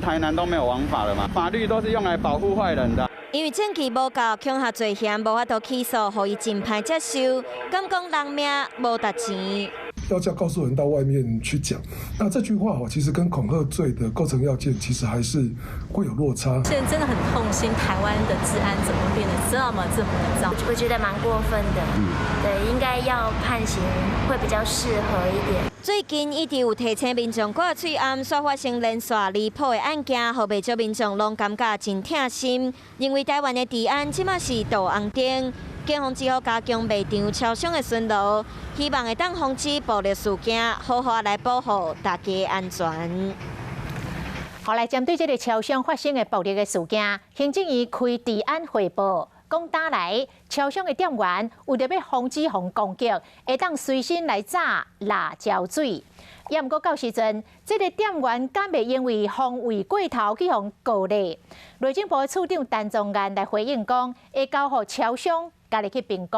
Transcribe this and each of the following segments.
台南都沒有王法了嘛？法律都是用來保護壞人的。因為證據無夠，恐嚇罪嫌無法度起訴，予伊真歹接受，敢講人命無值錢。要叫告訴人到外面去講，那這句話其實跟恐嚇罪的構成要件其實還是會有落差。現在真的很痛心，台灣的治安怎麼變得這麼這麼的糟？我覺得蠻過分的，對，應該要判刑會比較適合一點。最近一直有提醒民眾掛喙罨，煞發生連續離譜的案件，予袂少民眾攏感覺真疼心，認為台灣的治安這馬是倒紅燈。警方只好加強賣場超商的巡邏，希望會當防止暴力事件，好好來保護大家安全。好來，針對這个超商發生的暴力的事件，行政院開治安匯報，講今來超商的店員為著欲防止予人攻擊，會當隨身來紮辣椒水。也毋過到時陣，這个店員敢袂因為防衛過頭去予人告咧？內政部處長陳宗彥來回應講，會交予超商家己去評估。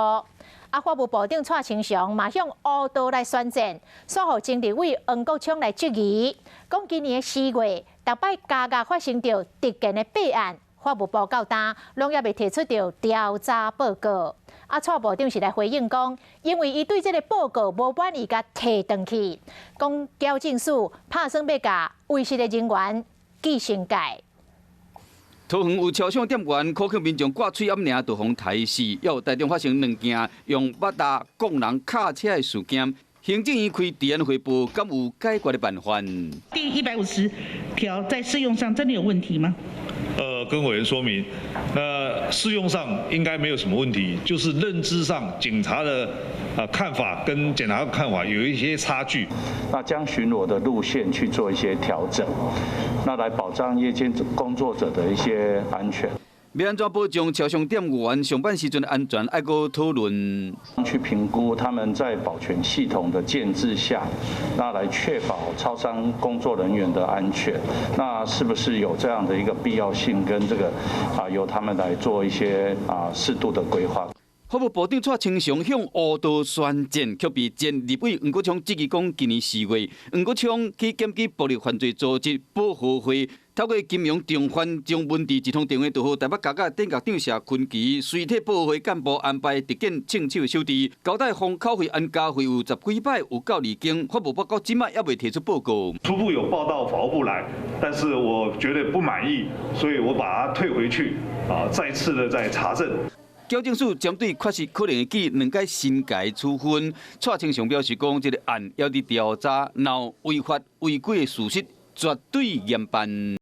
啊，法務部長蔡清祥嘛向烏道來宣戰，煞予前立委黃國昌來質疑，講今年4月，逐擺加加發生著敵見的弊案，法務部到今攏猶未提出著調查報告。啊，蔡部長是來回應講，因為伊對這个報告無滿意，共提轉去，講矯正署拍算欲共違失的人員記懲戒。桃園有超商店員恐嚇民眾掛喙罨爾就予刣死，猶有台中發生兩件用見膬摃人跤車的事件。行政院開治安匯報，敢有解決的辦法？第150條在適用上真的有問題嗎？跟委員說明，那適用上應該沒有什麼問題，就是認知上警察的看法跟檢察官看法有一些差距。那將巡邏的路線去做一些調整，那來保障夜間工作者的一些安全。欲按怎保障超商店員上班時陣的安全，愛閣討論。去評估他們在保全系統的建制下，那來確保超商工作人員的安全，那是不是有這樣的一個必要性？跟這個由他們來做一些適度的規劃。法務部長蔡清祥向烏道宣戰，卻被前立委黃國昌質疑講，今年4月，黃國昌去檢舉暴力犯罪組織保和會，透過金融重犯張文智一通電話，就予台北加甲典獄長謝坤奇隨替保和會幹部安排特警槍手守佇，交代封口費、安家費有十幾擺有夠二間，法務部到這擺猶未提出報告。初步有報到法務部來，但是我覺得不滿意，所以我把它退回去，再次的再查證。矯正署針對確實可能會記兩改申誡處分，蔡清祥表示講，這个案猶佇調查，若有違法違規的事實，絕對嚴辦。